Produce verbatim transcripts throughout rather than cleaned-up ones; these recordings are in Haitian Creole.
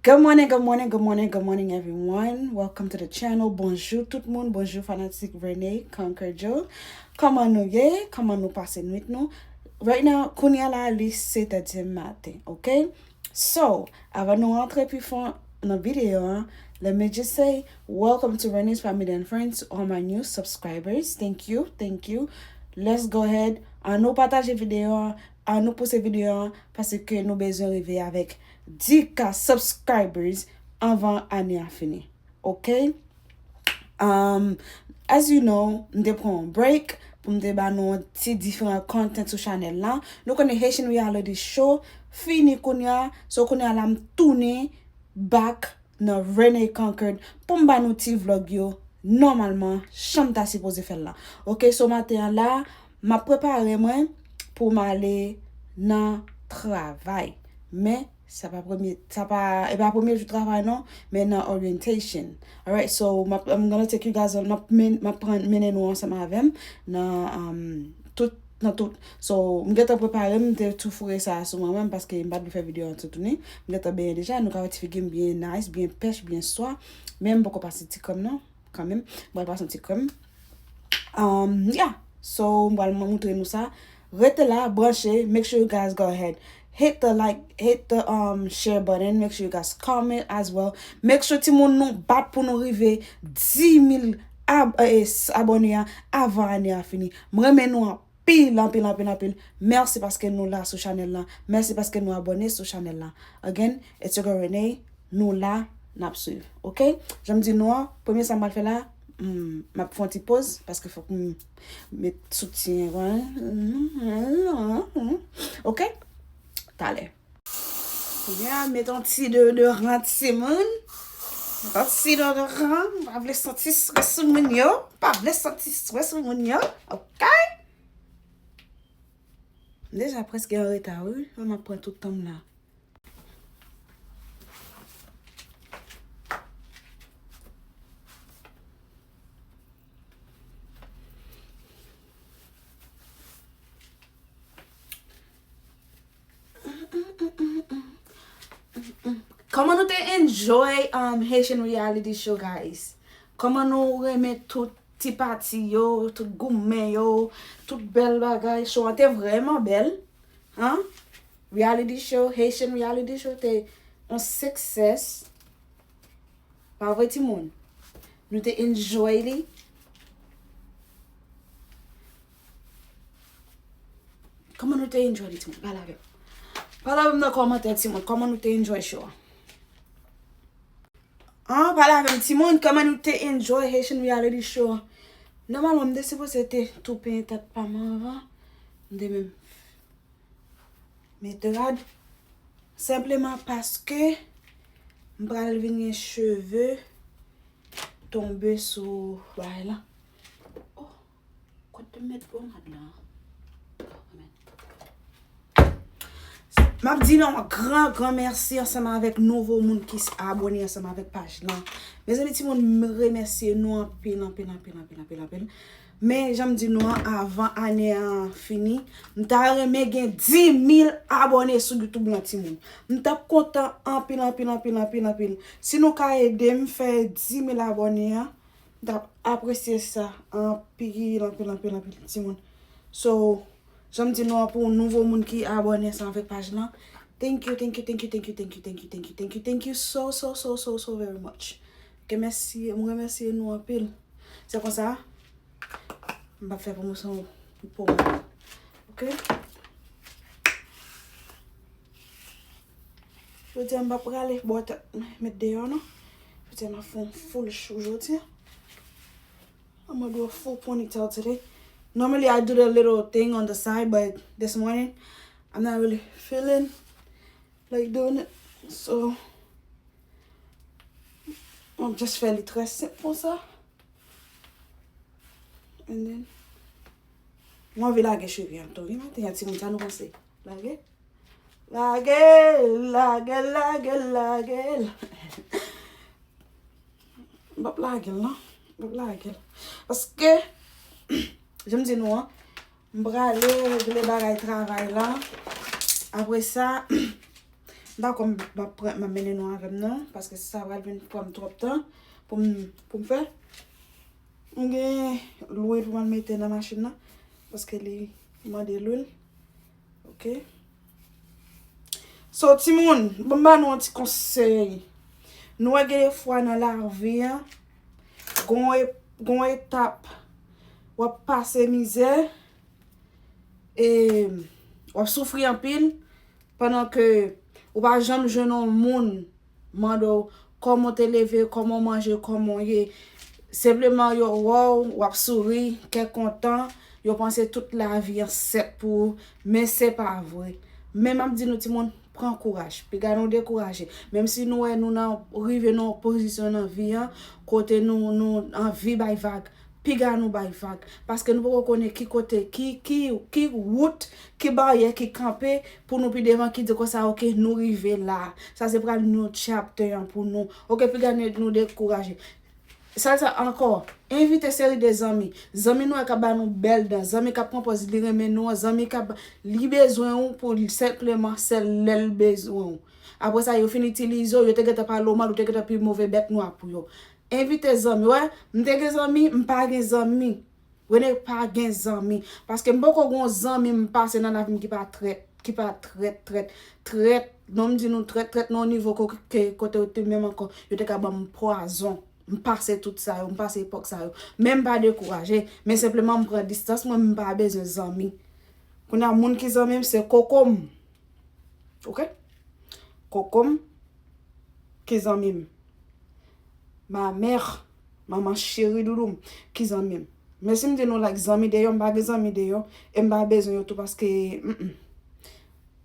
Good morning, good morning, good morning, good morning, everyone. Welcome to the channel. Bonjou tout moun, bonjou fanatik Rene Conquer Joe. Kòman nou ye? Kòman nou pase nwit nou? Right now, kounye a la, li sèt è di maten, ok? So, avan nou rantre pi fon nan videyo an, let me just say, welcome to Rene's Family and Friends, all my new subscribers. Thank you, thank you. Let's go ahead. An nou pataje videyo an, an nou pouse videyo an, paske nou bezwen rive avèk dis K subscribers anvan ane a fini. Ok? Um, as you know, m te pran yon break pou m te ba nou yon ti diferan content sou chanèl la. Nou konnen Haitian Reality Show fini kounye a. So kounye a la m tounen back nan Rene Conquered pou m ba nou ti vlog yo nòmalman jan m ta sipoze fè l la. Ok, so maten an la, m ap prepare mwen pou m ale nan travay. Men, sa pa premye, sa pa, e pa premye jou travay non, men nan orientation. Alright, so m ap, I'm gonna take you guys on, m ap men, m ap pran, mennen nou ansanm avè m nan, um, tout, nan tout. So, m gentan prepare m, m te tou foure sa sou mwen menm paske m pa t vle fè videyo an tou tounen. M gentan benyen deja, nou ka wè ti figi m byen nice, byen pèch, byen swa. Men m poko pase ti krèm non, kanmenm. M pral pase yon ti krèm. Um, yeah. So, m pral moutre nou sa. Rete la, branche. Make sure you guys go ahead. Hit the like, hit the um, share button. Make sure you guys comment as well. Make sure timoun nou bat pou nou rive dis mil ab, eh, s- abòne a avan ane a fini. M renmen nou anpil, anpil, anpil, anpil. Mèsi paske nou la sou chanèl la. Mèsi paske nou abòne sou chanèl la. Again, it's your girl Renee. Nou la, n ap swiv. Ok? Jan m di nou an, premye sa m pral fè la, hmm, m ap fè yon ti poz, paske fòk m met soutyen. Ok? Talè. Kounye a, met yon ti deodoran timoun. Met yon ti deodoran. M pa vle santi swe sou moun yo. M pa vle santi swe sou moun yo. Ok? M deja prèske an reta, wi. Fò m ap pran tout tan m la. Kòman nou te enjoy um, Haitian Reality Show, guys? Kòman nou renmen tout ti pati yo, tout goumen yo, tout bèl bagay? Show an te vrèman bèl. Hein? Reality show, Haitian Reality Show te yon success. Pa vre, timoun? Nou te enjoy li. Kòman nou te enjoy li, timoun? Pale avè m. Pale avè m nan kòmantè, timoun. Kòman nou te enjoy show a? An, pale avè m, timoun. Kòman nou te enjoy Haitian Reality Show a? Nòmalman, m te sipoze te tou penyen tèt pa m anvan. M te menm mete rad. Senpleman paske m pral vin gen cheve tonbe sou bagay la. Oh, kote m met pomad la? Oh, amen. M ap di nou yon gran, gran mèsi ansanm avèk nouvo moun ki s- abòne ansanm avèk paj lan. Mezanmi, timoun, m remèsye nou anpil, anpil, anpil, anpil, anpil, anpil. Men, jan m di nou an, avan ane a fini, m ta renmen gen dis mil abòne sou YouTube lan, timoun. M t ap kontan anpil, anpil, anpil, anpil, anpil. Si nou ka ede m fè dis mil abòne a, m t ap apresye sa anpil, anpil, anpil, anpil, timoun. So, jan m di nou an, pou nouvo moun ki abòne ansanm avèk paj lan, thank you, thank you, thank you, thank you, thank you, thank you, thank you, thank you, thank you so, so, so, so, so very much. Ok, mèsi, m remèsye nou anpil. Se konsa, m p ap fè pwomosyon pou mwen. Ok? Jodi a, m p ap prale bò tèt mwen met deyò, non. Jodi a, m ap fè yon full show jodi a. I'm gonna do a full ponytail today. Normally, I do the little thing on the side, but this morning, I'm not really feeling like doing it. So, m ap just fè li trè senp konsa. And then, mwen anvi lage cheve an tou. Wi, maten an, timoun, sa nou panse? Lage? Lage, lage, lage, lage. M p ap lage l, non. M p ap lage l. Paske, jan m di nou an, m prale regle bagay travay la. Apre sa, Dakò, m ap pran, m ap mennen nou avè m nan, paske sa pral vin pran m twòp tan pou m, pou m fè. M gen lwil pou m al mete nan machin nan, paske li mande lwil. Ok. So, timoun, ban m ba nou yon ti konsèy. Nou wè gen de fwa nan lavi a, gon e-, gon etap w ap pase mizè, e w ap soufri anpil, pandan ke ou pa janm jwenn yon moun mande w kòman w te leve, kòman w manje, kòman w ye. Senpleman, yo wè w, w ap souri, kè kontan, yo panse tout lavi an sèt pou ou, men se pa vre. Men m ap di nou, timoun, pran kouraj. Piga nou dekouraje. Menm si nou wè nou nan, rive nan yon pozisyon nan vi an, kote nou, nou anvi bay vag, piga nou bay vag. Paske nou poko konnen ki kote, ki, ki, ki wout, ki baryè ki kanpe pou nou pi devan, ki di konsa, ok, nou rive la. Sa se pral new chapter an pou nou. Ok, piga nou, nou dekouraje. Sa, sa ankò, envite seri de zanmi. Zanmi nou wè k ap ba nou bèl dan. Zanmi k ap pran pòz li renmen nou an. Zanmi k ap, li bezwen ou pou li senpleman sèl lè l bezwen ou. Apre sa, yo fin itilize w, yo te gentan pale w mal, ou te gentan pi move bèt nwa pou yo. Envite zanmi, wè, m te gen zanmi, m pa gen zanmi. Rene pa gen zanmi. Paske m poko gon zanmi m pase nan lavi m ki pa trèt, ki pa trèt, trèt, trèt. Non, m di nou trèt, trèt nan yon nivo ko-, ke, kote yo te menm ankò, yo te ka ban m pwazon. M pase tout sa yo, m pase epòk sa yo. Men m pa dekouraje, men senpleman m pran distans mwen, m pa bezwen zanmi. Kounye a, moun ki zanmi m, se koko m. Ok? Koko m ki zanmi m. Ma mère, manman cheri doudou m, ki zanmi m. Men si m di nou, like, zanmi deyò, m pa gen zanmi deyò, e m pa bezwen yo tou paske, mm, mm.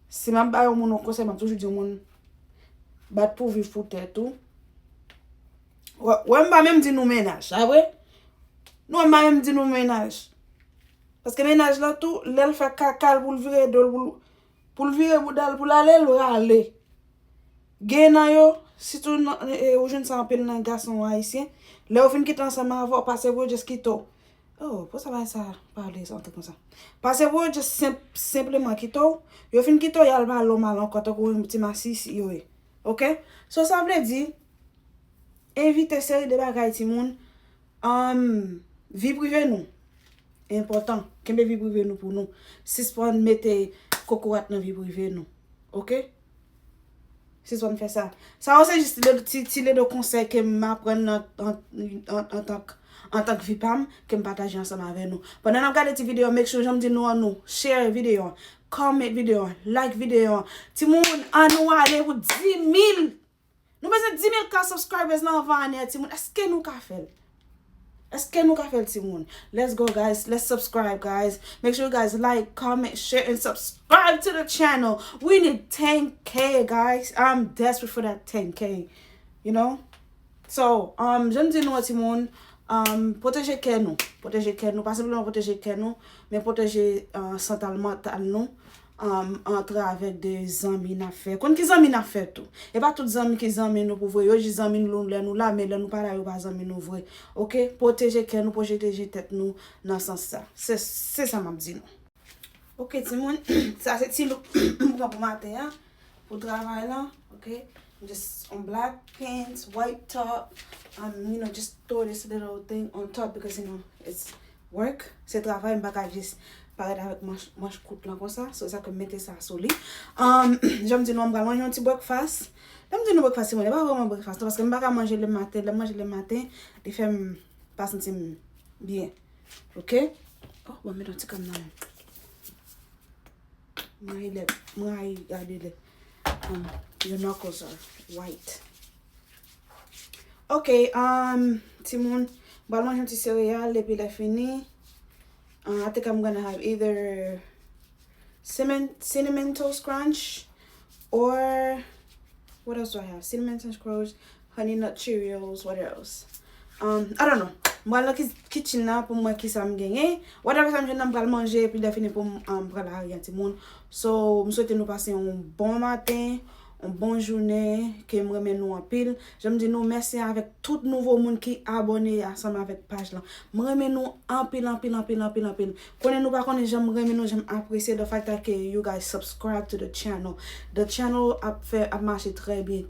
Si m ap ba yon moun yon konsèy, m ap toujou di yon moun, bat pou viv pou tèt ou. Wè, wè, m pa menm di nou mennaj, sa vre? Non, m pa menm di nou mennaj. Paske mennaj la tou, lè l fè kaka l pou l vire do l, pou l, pou l vire bouda l, pou l ale, l rale. Gen nan yo, sitou nan, e, ou jwenn sa anpil nan gason ayisyen, lè yo fin kite ansanm avè w, pase pou yo just kite w. Oh, pou sa bagay sa pale antre konsa. Pase pou yo just senp-, senpleman kite w, yo fin kite w, y al pale w mal ankò, tankou yon ti masisi yo ye. Ok? So, sa vle di, evite seri de bagay, timoun. Um, vi prive nou enpòtan. Kenbe vi prive nou pou nou. Sispann mete kokorat nan vi prive nou. Ok? Sispann fè sa. Sa yo se jis ti, ti, ti ledo konsèy ke m aprann nan, an, an, antank, antank vi pa m, ke m pataje ansanm avè nou. Pandan n ap gade ti videyo, make sure, jan m di nou an, nou share videyo an, comment videyo an, like videyo an. Timoun, an nou ale pou dis mil! Nou bezwen dis mil K subscribers nan anvan ane a, timoun. Èske nou ka fè l? Èske nou ka fè l, timoun? Let's go, guys. Let's subscribe, guys. Make sure you guys like, comment, share, and subscribe to the channel. We need ten K, guys. I'm desperate for that ten K. You know? So, um, jan m di nou an, timoun, um, pwoteje kè nou. Pwoteje kè nou. Pa senpleman pwoteje kè nou, men pwoteje, uh, santal, mantal nou. Um, antre avèk de zanmi n ap fè. Konn ki zanmi n ap fè tou. E pa tout zanmi ki zanmi nou pou vre. Yo jis zanmi nou lè nou la, men lè nou pa la, yo pa zanmi nou vre. Ok? Pwoteje kè nou, pwoteje tèt nou nan sans sa. Se, se sa m ap di nou. Ok, timoun. Sa se ti look m pran pou maten an. Pou travay la. Ok? Just on black pants, white top. Um, you know, just throw this little thing on top because, you know, it's work, se travay, m pa ka jis parèt avèk manch, manch kout lan konsa. So, sa ke m mete sa sou li. Um, jan m di nou, m pral manje yon ti breakfast. Lè m di nou breakfast, se mwen, e pa vrèman breakfast, non, paske m pa ka manje le maten. Lè m manje le maten, li fè m pa santi m byen. Ok? Oh, bon, m met yon ti krèm nan men. M rayi lè, m rayi gade lè, um, your knuckles are white. Ok, um, timoun, m pral manje yon ti sereyal, epi lè fini, uh, I think I'm gonna have either cinnamon, cinnamon toast crunch or what else do I have? Cinnamon toast crunch, Honey Nut Cheerios, what else? Um, I don't know. M pral nan ki-, kitchen nan pou m wè kisa m genyen. Whatever sa m jwenn nan, m pral manje, epi lè fini pou m, um, pran lari a, timoun. So, m swete nou pase yon bon maten, Yon bon jounen, ke m renmen nou anpil. Jan m di nou mèsi avèk tout nouvo moun ki abòne ansanm avèk paj lan. M renmen nou anpil, anpil, anpil, anpil, anpil. Konnen nou pa konnen jan m renmen nou, jan m apresye the fact that ke you guys subscribe to the channel. The channel ap fè, ap mache trè byen.